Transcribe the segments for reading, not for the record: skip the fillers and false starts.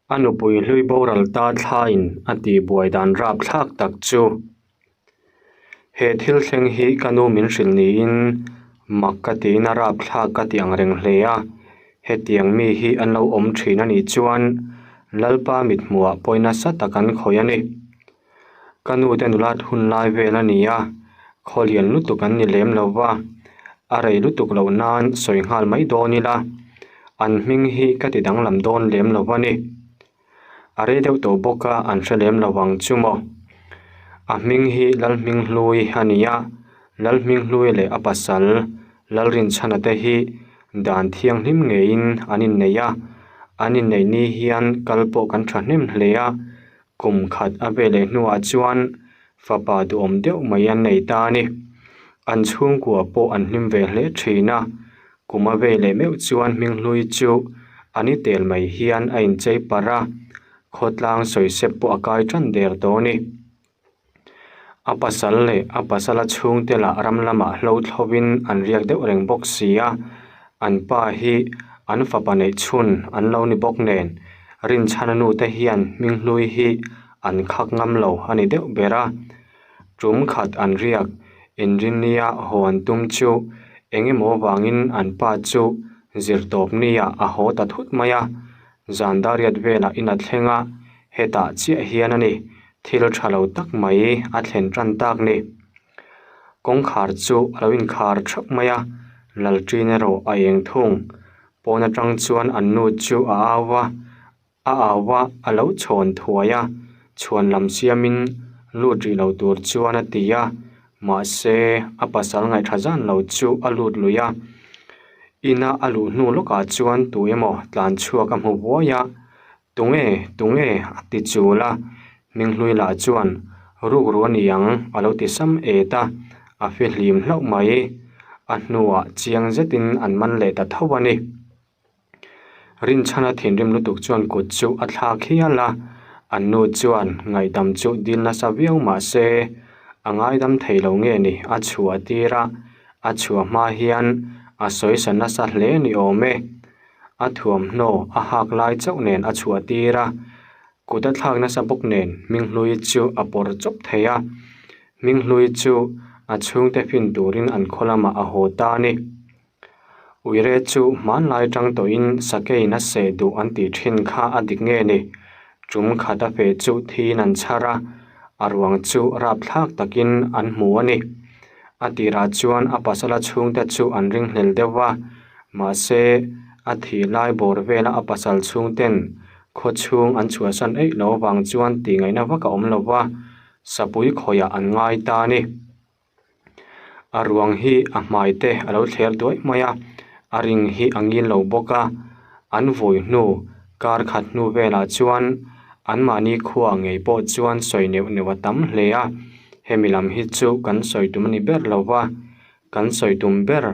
A nupui hlui boral ta thlain a tihbuai dan rapthlak tak chu. He thil thleng hi ka nu min hrilh niin mak ka tiin a rapthlak ka ti ang reng hle a, hetiang mi hi an lo awm thin a nih chuan Lalpa mithmuhah pawi nasa tak an khawih a ni. Ka nu te nulat hun lai vel a ni a, khaw lian lutuk an ni lem lo va, a rei lutuk loh nan sawi nghal mai dawn ila, an hming hi ka ti danglam dawn lem lo va ni. A rei deuh tawh bawk a, an hre lem lo ang chu maw. A hming hi Lalhminghlui a ni a, Lalhminghlui leh a pasal Lalrinchhana te hi dan thianghlim ngeiin an innei a, an inneih ni hian kal pawh kan thahnem hle a, Kum khat a ve leh hnuah chuan fapa duhawm deuh mai an nei ta a ni. An chhungkua pawh an hlim ve hle thin a, kum a ve leh meuh chuan Hminghlui chu a ni tel mai hian a inchei parh a, khawtlang sawisep pawh a kai tan der tawh a ni. A pasal leh a pasala chhungte lah ram lamah hlo thlovin an riak deuh reng bawk si a, an pa hi an fapa neih chhun an lo ni bawk nen rinchhana nu te hian hminghlui hi an khak ngam lo a ni deuh ber a. Tum khat an riak inrinnia haw an tum chu eng emaw vangin an pa chu zirtawp nia a haw ta thut mai a, zan dariat velah in a thleng a, hetah chiah hian a ni. Thil tha lo tak mai a thlen tan tak ni. Kawngkhar chu a lo inkhar thap mai a, Lalṭin erawh a eng thung. Pawn atang chuan an nu chu a au a, a au a, a lo chhawn thuai a, chhuan lam siamin lut rih lo tur chuan a ti a, mahse a pasal ngaihṭha zan lo chu a lut lui a. Ina a luh hnu lawkah chuan tu emaw tlan chhuak a hmu buai a, Tunge, tunge? a ti chul a, Hminghlui lah chuan rukru a ni ang a lo ti sam et a, a fihlim hlauh mai. A hnuah chiang zetin an man leh ta tho a ni. Rinchhana thinrim lutuk chuan kut chu a thlak hial a, an nu chuan ngaihdam chu dil nasa viau mah se a ngaidam thei lo nge ni a chhuah tir a, a chhuah hma hian a sawisa nasa hle ni awm e. A thuamhnaw a hak lai chauh nen a chhuah tir a, kut a thlak nasa bawk nen Hminghlui chu a pawr chawp thei a, Hminghlui chu a chhungte fin turin an khaw lamah a haw ta a ni. Uire chu hmanlai tang tawhin sakeiin a seh duh an tih thin kha a dik nge ni? Tum khat a feh chu thiin an chhar a, a ruang chu rapthlak takin an hmu a ni. A tirah chuan a pasala chhungte chu an ringhlel deuh va, mahse a thih lai bawr vela a pasal chhungten khaw chhung an chhuahsan eih loh avang chuan tih ngaihna vak a awm lo va, sapui khawiah an ngai ta a ni. A ruang hi a hmai te a lo thler duai mai a, a ring hi a ngil lo bawk a, an vui hnu kar khat hnu velah chuan anmahni khua ngei pawh chuan sawi neuh neuh a tam hle a, hemi lam hi chu kan sawi tum a ni ber lo va, kan sawi tum ber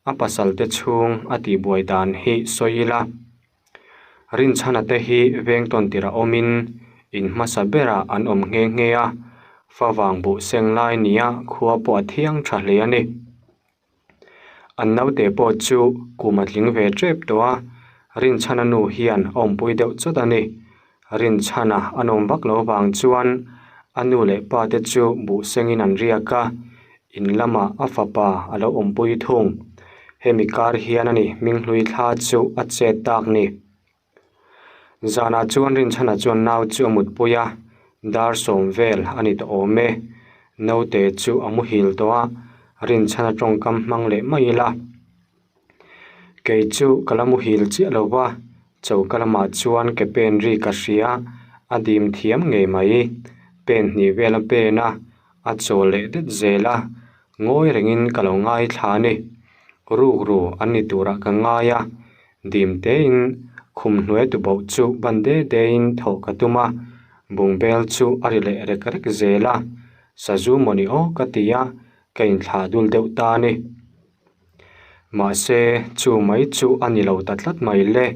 a pasal te chhung a tihbuai dan hi sawi ila. Rinchhana te hi veng tawn tirh a awmin in hmasa berah an awm nghe nghe a, favang buh seng lai nia khua pawh a thiang tha hle a ni. An naute pawh chu kum a tling ve tep tawh a, Rinchhana nu hian a awmpui deuh chawt a ni. Rinchhana a nawm vak lo vang chuan a nu leh pa te chu buh sengin an riak a, in lamah a fapa a lo awmpui thung. Hemi kar hian a ni Hminghlui thla chu a chet tak ni. Zanah chuan Rinchhana chuan nau chu a mutpui a, dar sawm vel a ni tawh awm e. Naute chu a muhil tawh a, Rinchhana tawngkam hmang leh mai ila. Kei chu ka la muhil chiah lo va, choka lamah chuan ke pen ri ka hria, a dim thiam ngei mai. Pen hnih vel a pen a, a chawl leh det zel a, ngawi rengin ka lo ngaithla a ni. Rukru an ni turah ka ngai a, Dim tein khum hnuai tubauh chu ban de dein thawh ka tum a, bungbel chu a ri leh rek rek zel a, sazu mawni aw ka ti a, ka inthlah dul deuh ta a ni. Mahse, chu mai chu a ni lo ta tlat mai le,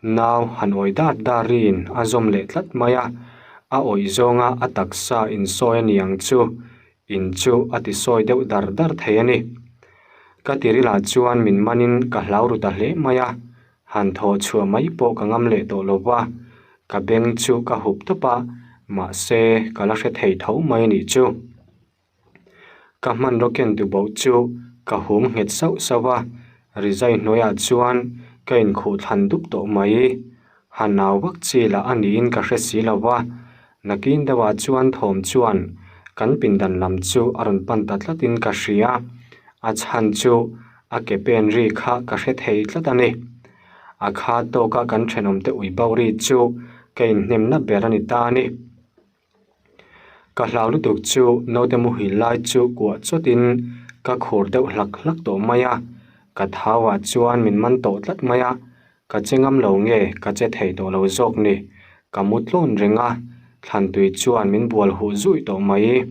nau han awih dar dar riin a zawm leh tlat mai a, a awih zawnga a taksa insawi a ni ang chu In chu a ti sawi deuh dar dar thei a ni. Ka tirilah chuan min manin ka hlau ru ta hle mai a, han thawh chhuah mai pawh ka ngam leh tawh lo va. Ka beng chu ka hup tawp a, mahse ka la hre thei tho mai a nih chu. Ka hmanraw ken tuboh chu ka hum nghet sauh sauh a, rizai hnuaiah chuan ka inkhuh thlan dup tawh mai. Ha nau vak chi lah a niin ka hre si lo va, nakin deuhah chuan thawm chuan kan pindan lam chu a rawn pan ta tlatin ka hria, a chhan chu a ke pen ri kha ka hre thei tlat a ni. A kha tawka kan thenawmte ui bauh ri chu ka inhnemna ber a ni ta a ni. Ka hlau lutuk chu naute muhil lai chu kuah chawtin ka khur deuh hlak hlak tawh mai a, ka thauah chuan min man tawh tlat mai a, ka che ngam lo nge ka che thei tawh lo zawk ni, ka mu tlawn reng a, thlantui chuan min bual huh zui tawh mai.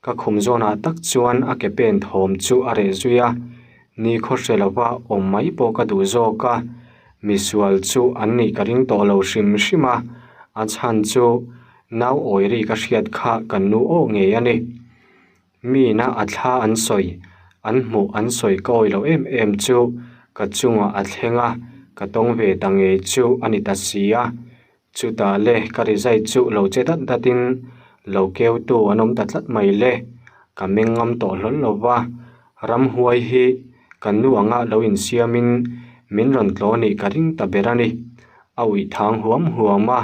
Ka khum zawnah tak chuan a ke pen thawm chu a reh zui a, ni khaw hre lova awm mai pawh ka duh zawk a, Misual chu an nih ka ring tawh lo hrim hrim a, a chhan chu nau awi ri ka hriat kha kan nu aw ngei a ni. Miina a thla an sawi, an hmuh an sawi ka awi lo em em chu ka chungah a thleng a, ka tawng ve ta ngei chu a ni ta si a. Chutah le ka rizai chu lo che dat datin lo keutu an awm ta tlat mai le, ka meng ngam tawh hlawl lo va, ramhuai hi ka nu anga lo insiamin min rawn tlaw nih ka ring ta ber a ni. A uih thang huam huam a,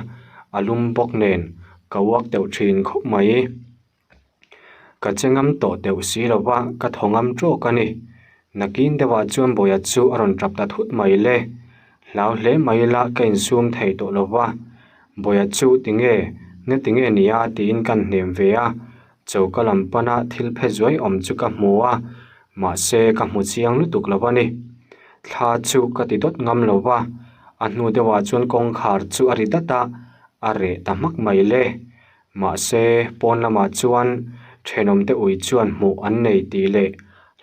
a lum bawk nen ka uak deuh thin khawp mai. Ka che ngam tawh deuh si lo va, ka thaw ngam tawk a ni. Nakin deuhah chuan Bawia chu a rawn tap ta thut mai le. Hlau hle mai la ka insum thei tawh lo va. Bawia chu tinge, nge tinge nia tiin kan hnem ve a. Choka lam pana thil phe zuai awm chu ka hmu a, mahse ka hmu chiang lutuk lo a ni. Thla chu ka ti dawt ngam lo va, a hnu deuhah chuan kawngkhar chu a ri dat a, a reh ta hmak mai le. Mahse, pawn lamah chuan thenawmte ui chuan hmuh an nei tih leh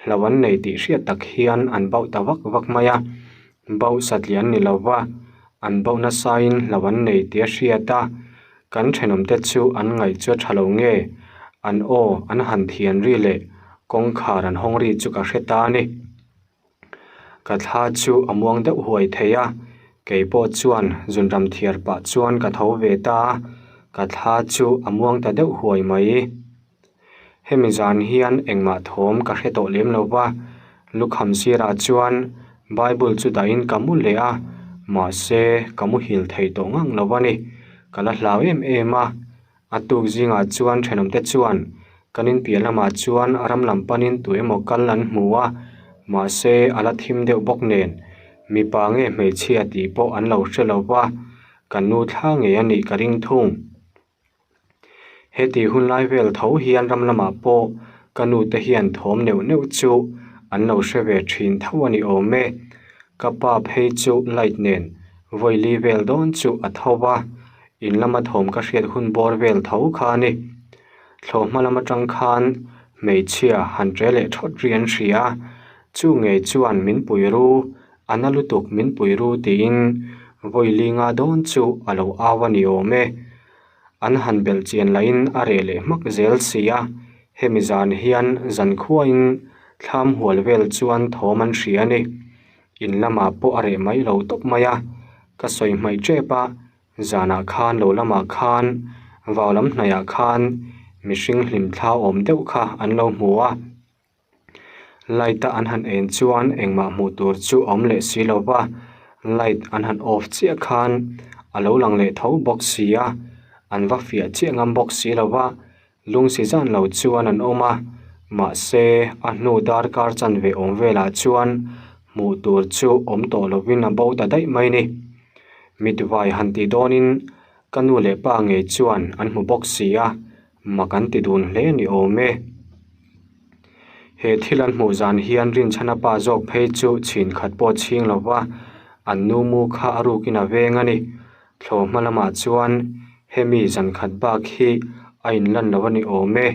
hlo an nei tih hriat tak hian an bauh ta vak vak mai a. Bauh satliah an ni lo va, an bauh nasain hlo an nei tih a hriat a. Kan thenawmte chu an ngaih chu a tha lo nge, an aw an han thian ri leh kawngkhar an hawng ri chu ka hre ta a ni. Ka thla chu a muang deuh huai thei a, kei pawh chuan zunram thiar pah chuan ka tho ve ta a, ka thla chu a muang ta deuh huai mai. Hemi zan hian engmah thawm ka hre tawh lem lo va, lukham sirah chuan Bible chu dahin ka mu leh a, mahse ka muhil thei tawh ngang lo a ni, ka la hlau em em a. A tuk zingah chuan thenawmte chuan kan inpiah lamah chuan ram lam panin tu emaw kal an hmu a, mahse a la thim deuh bawk nen mipa nge hmeichhia tih pawh an lo hre lo va, kan nu thla ngei a nih ka ring thung. Heti hun lai vel tho hian ram lamah pawh ka nu te hian thawm neuh neuh chu an lo hre ve thin tho a ni awm e. Ka pa phei chu light nen vawi li vel dawn chu a tho va, In lama thawm ka hriat hun bawr vel tho kha a ni. Thlawhhma lam atang khan hmeichhia han ṭe leh ṭhawt ri an hria a, chu ngei chuan min pui ru, a na lutuk min pui ru tiin vawi linga dawn chu a lo au a ni awm e. An han belh chian lahin a reh leh hmak zel si a, hemi zan hian zankhuain thlam hual vel chuan thawm an hria a ni. In lamah pawh a reh mai lo tawp mai a, ka sawi hmaih ṭep a, Zanah khan lo lamah khan vau lam hnaihah khan mihring hlim thla awm deuh kha an lo hmu a. Light a an han en chuan engmah hmuh tur chu a awm leh si lo va, light an han off chiah khan a lo lang leh tho bawk si a, an va fiah chiah ngam bawk si lo va, lungsi zan lo chuan an awm a, mahse a hnu darkar chanve awm velah chuan hmuh tur chu awm tawh lovin a bo ta daih mai ni. Mitvai han tih dawnin ka nu leh pa ngei chuan an hmu bawk si a, mak an ti dun hle ni awm e. He thil an hmuh zan hian Rinchhana pa zawk phei chu chhin khat pawh chhing lo va, an nu mu kha a rukin a veng a ni. Thlawh hma lamah chuan hemi zan khat bak hi a inlan lo a ni awm e.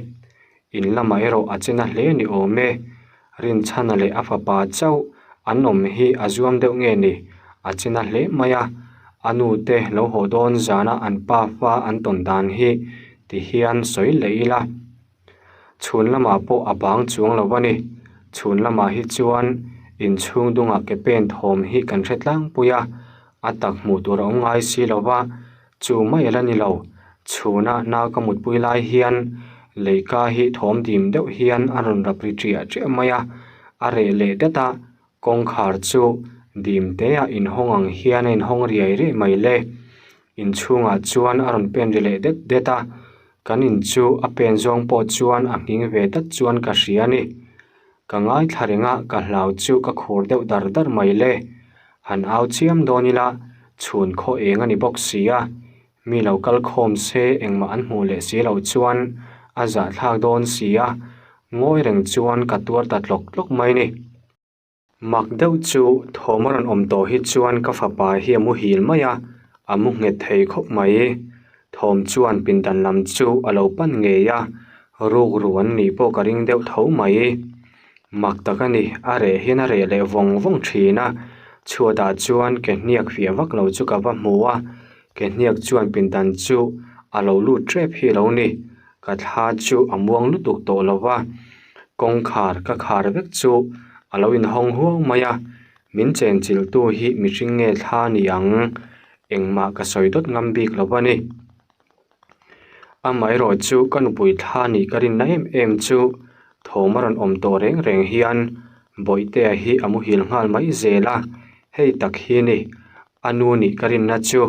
In lamah erawh a che na hle ni awm e. Rinchhana leh a fapa chauh an awm hi a zuam deuh nge ni? A che na hle mai a, a nu te lo haw dawn zana an pa fa an tawn dan hi ti hian sawi leh ila. Chhun lamah pawh a bang chuang lo a ni. Chhun lamah hi chuan inchhung dungah ke pen thawm hi kan hre tlangpui a, a tak hmuh tur a awm ngai si lo va. Chu mai a la ni lo, chhuna nau ka mutpui lai hian leika hi thawm dim deuh hian a rawn rap ri ṭiah ṭiah mai a, a reh leh dat a, kawngkhar chu dim te-ah inhawng ang hian a inhawng riai riai mai le. Inchhungah chuan a rawn pen ri leh det det a, kan in chu a pen zawng pawh chuan a nghing ve dat chuan ka hria a ni. Ka ngaithla reng a, ka hlau chu ka khur deuh dar dar mai le. Han au chiam dawn ila, chhun khaw eng a ni bawk si a, mi lo kal khawm se engmah an hmuh leh si loh chuan a zahthlak dawn si a, ngawi reng chuan ka tuar ta tlawk tlawk mai ni. Mak deuh chu thawm a rawn awm tawh hi chuan ka fapa hi a muhil mai a, a mu nghet thei khawp mai. Thawm chuan pindan lam chu a lo pan ngei a, rukru an nih pawh ka ring deuh tho mai. Mak tak a ni, a reh hian a reh leh vawng vawng thin a, chhuatah chuan ke hniak fiah vak lo chu ka va hmu a, ke hniak chuan pindan chu a lo lut tep hi a lo ni. Ka thla chu a muang lutuk tawh lo va, kawngkhar ka khar vek chu a lo inhawng huau mai a, min chenchilhtu hi mihring nge thla ni ang, engmah ka sawi dawt ngam bik lo a ni. Amaherawh chu ka nupui thla nih ka rinna em em chu thawm a rawn awm tawh reng reng hian Bawihtea hi a muhil nghal mai zel a, hei tak hi ni a nu nih ka rinna chu.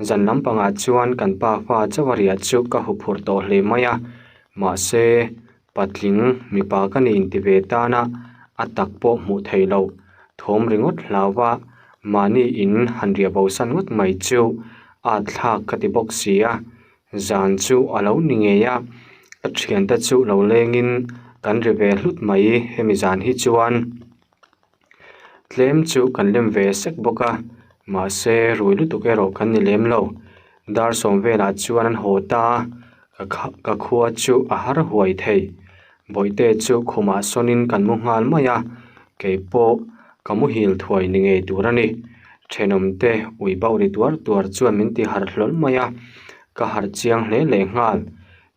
Zan lampangah chuan kan pa fa chauh a riah chu ka huphurh tawh hle mai a, mahse patling mipa ka ni inti ve tan a, a tak pawh hmuh theih loh thawm ringawt hlau va, mahni in han riah bo san ngawt mai chu at thlak ka ti bawk si a, zan chu a lo ni ngei a, ka thiante chu lo lengin kan ri ve hlut mai hemi zan hi chuan. Tlem chu kan lem ve sek bawk a, mahse rui lutuk erawh kan ni lem lo. Dar sawm velah chuan an haw ta a, ka khua chu a har huai thei. Bawihte chu khumah sawnin kan mu nghal mai a, kei pawh ka muhil thuai ni ngei tur a ni. Thenawmte ui bauh ri tuar tuar chuan min ti harh hlawl mai a, ka harh chiang hle leh nghal.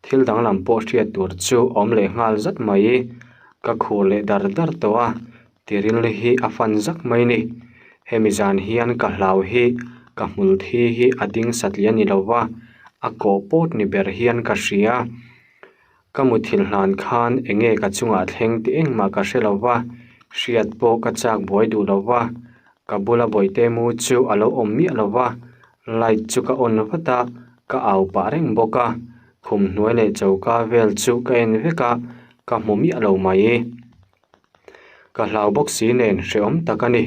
Thil danglam pawh hriat tur chu awm leh nghal zat mai. Ka khur leh dar dar tawh a, tiril hi a fan zak mai ni. Hemi zan hian ka hlau hi ka hmul thi hi a ding satliah a ni lo va, a kawh pawt ni ber hian ka hria. Ka muthilh hlan khan eng nge ka chungah thleng tih engmah ka hre lo va, hriat pawh ka chak buai duh lo va, ka bula bawihte mu chu a lo awm miah lo va, Light chu ka on vat a, ka au pah reng bawk a, khum hnuai leh choka vel chu ka en vek a, ka hmu miah lo mai. Ka hlau bawk si nen hrehawm tak a ni.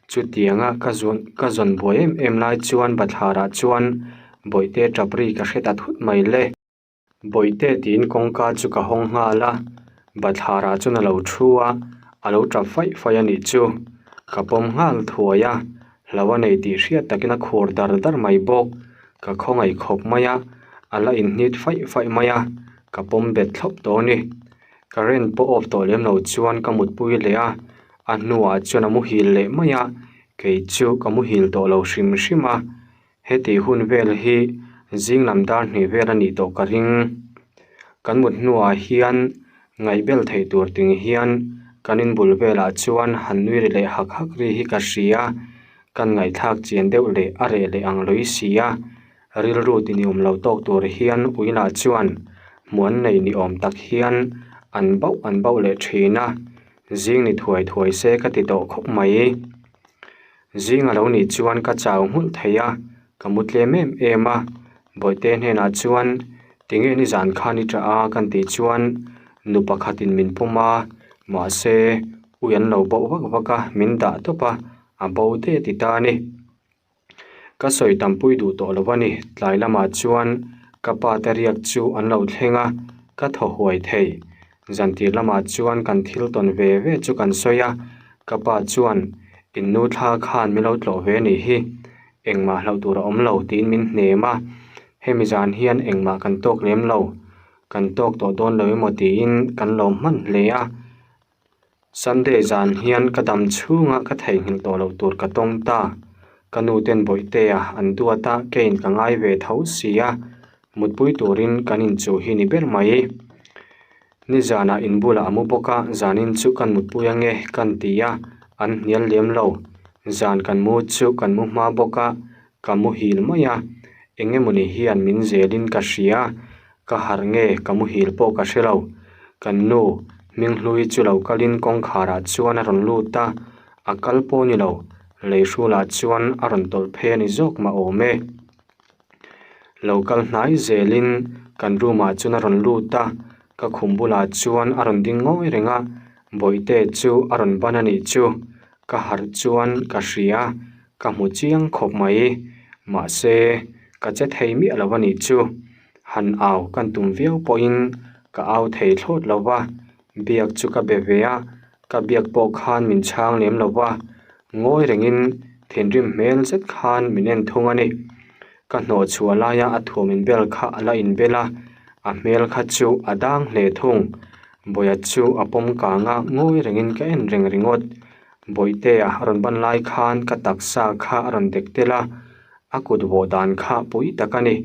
Chutianga ka zawn ka zawn buai em em lai chuan bathlarah chuan bawihte tap ri ka hre ta thut mai le. Bawihte tiin kawngka chu ka hawng nghal a, bathlarah chuan a lo thu a, a lo tap faih faih a nih chu. Ka pawm nghal thuai a, hlo a nei tih hriat takin a khur dar dar mai bawk. Ka khawngaih khawp mai a, a la inhnit faih faih mai a, ka pawm bet thlawp tawh a ni. Current pawh off tawh lem lo chuan ka mutpui leh a, a hnuah chuan a muhil leh mai a, kei chu ka muhil tawh lo hrim hrim a. Heti hun vel hi zing lam dar hnih vel a nih tawh ka ring. Kan mut hnuah hian ngaihbel theih tur ting hian kan inbul velah chuan han nui ri leh hak hak ri hi ka hria. Kan ngaihthlak chian deuh leh a reh leh ang lawih si a, rilru ti ni awm lo tawk tur hian uilah chuan hmuan nei ni awm tak hian an bauh an bauh leh thin a, zing ni thuai thuai se ka ti tawh khawp mai. Zing a lo nih chuan ka chau nghulh thei a, ka mu tlem em em a. Bawihte hnenah chuan tinge nizan khan i ṭah a kan tih chuan nu pakhatin min pawm a, mahse ui an lo bauh vak vak a, min dah tawp a, a bo te ti ta a ni. Ka sawi tampui duh tawh lo a ni, tlai lamah chuan ka pa te riak chu an lo thleng a, ka thaw huai thei. Zantir lamah chuan kan thil tawn ve ve chu kan sawi a, Ka pa chuan, In nu thla khan min lo tlawh ve nih hi, engmah hlauh tur a awm lo tiin min hnem a, hemi zan hian engmah kan tawk lem lo, kan tawk tawh dawn lo emaw tiin kan lo hman hle a. Sunday zan hian ka dam chhunga ka theihnghilh tawh loh tur ka tawng ta, ka nu ten Bawihtea an duat a, keiin ka ngai ve tho si a, mutpui turin kan inchuh hi ni ber mai. Nizanah in bulah a mu bawk a, zanin chu kan mutpui ange kan ti a, an hnial lem lo. Zan kan mu chu kan mu hma bawk a, ka muhil mai a. Eng emawni hian min zelin ka hria, ka harh nge ka muhil pawh ka hre lo. Kan nu Hminghlui chu lo kalin kawngkharah chuan a rawn lut a, a kal pawh ni lo, lei hrulah chuan a rawn tawlh phei a ni zawk mah awm e. Lo kal hnai zelin kan room ah chuan a rawn lut a, ka khum bulah chuan a rawn ding ngawi reng a, Bawihte chu a rawn ban a nih chu, ka harh chuan ka hria, ka hmu chiang khawp mai, mahse ka che thei miah lo a nih chu, han au kan tum viau pawhin ka au thei thlawt lo va, biak chu ka be ve a, ka biak pawh khan min chhang lem lo va, ngawi rengin thinrim hmel zet khan min en thung a ni. Ka hnawh chhuah laia a thuam inbel kha a la inbel a, a hmel kha chu a dang hle thung. Bawia chu a pawm kang a, ngawi rengin ka en reng ringawt. Bawihtea a rawn ban lai khan ka taksa kha a rawn dek tel a, a kut vawh dan kha pui tak a ni.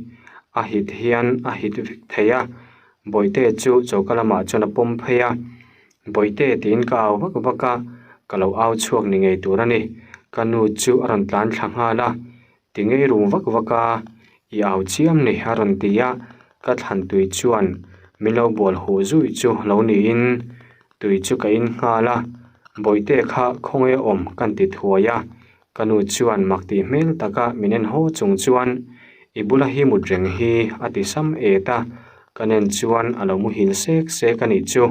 A hit hian a hit vek thei a, Bawihtea chu choka lamah chuan a pawm phei a, Bawihte tiin ka au vak vak a, ka lo au chhuak ni ngei tur a ni. Ka nu chu a rawn tlan thla nghal a, Ti ngei rum vak vak a, i au chiam ni a rawn ti a, ka thlan tui chuan min lo bual huh zui chu lo niin tui chu ka in nghal a, Bawihte kha khawnge awm kan ti thuai a, ka nu chuan mak tih hmel taka min en haw chung chuan i bula hi mut reng hi a ti sam et a, ka nen chuan a lo muhil sek sek a nih chu.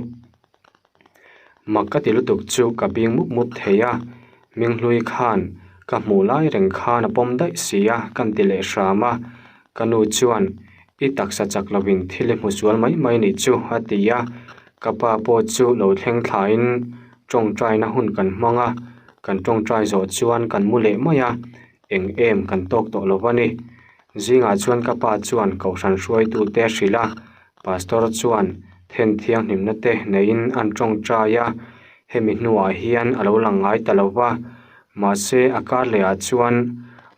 Mak ka ti lutuk chu ka bing mup mup thei a, Minghlui khan ka hmuh lai reng khan a pawm daih si a kan ti leh hram a, ka nu chuan i taksa chak lovin thil i hmu sual mai mai nih chu a ti a, ka pa pawh chu lo thleng thlain tawngtaina hun kan hmang a, kan tawngtai zawh chuan kan mu leh mai a, eng em kan tawk tawh lo va ni. Zingah chuan ka pa chuan kohhran hruaitute a hrilh a, pastor chuan then thianghlimna te neiin an tawngtai a, hemi hnuah hian a lo lang ngai ta lo va, mahse a kar lehah chuan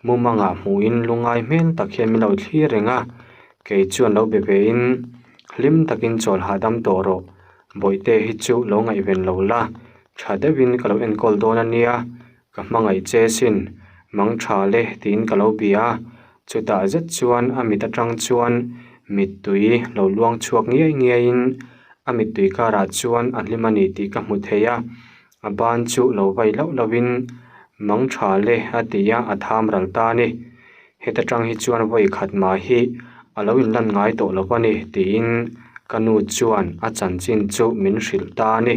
mumangah hmuhin lungngai hmel tak hian min lo thlir reng a, kei chuan lo be vein hlim takin chawl hahdam tawh rawh, bawihte hi chu lo ngaihven lo la, tha deuhin ka lo enkawl dawn a nia. Ka hmangaih che sin, mang tha le tiin ka lo bia a, chutah zet chuan a mit atang chuan mittui lo luang chhuak ngiai ngiaiin a mittui karah chuan a hlim a ni tih ka hmu thei a, a ban chu lo vai hlauh hlauhin mang tha le a ti a, a tham ral ta a ni. Heta tang hi chuan vawi khat mah hi a lo inlan ngai tawh lo a ni tiin ka nu chuan a chanchin chu min hrilh ta a ni.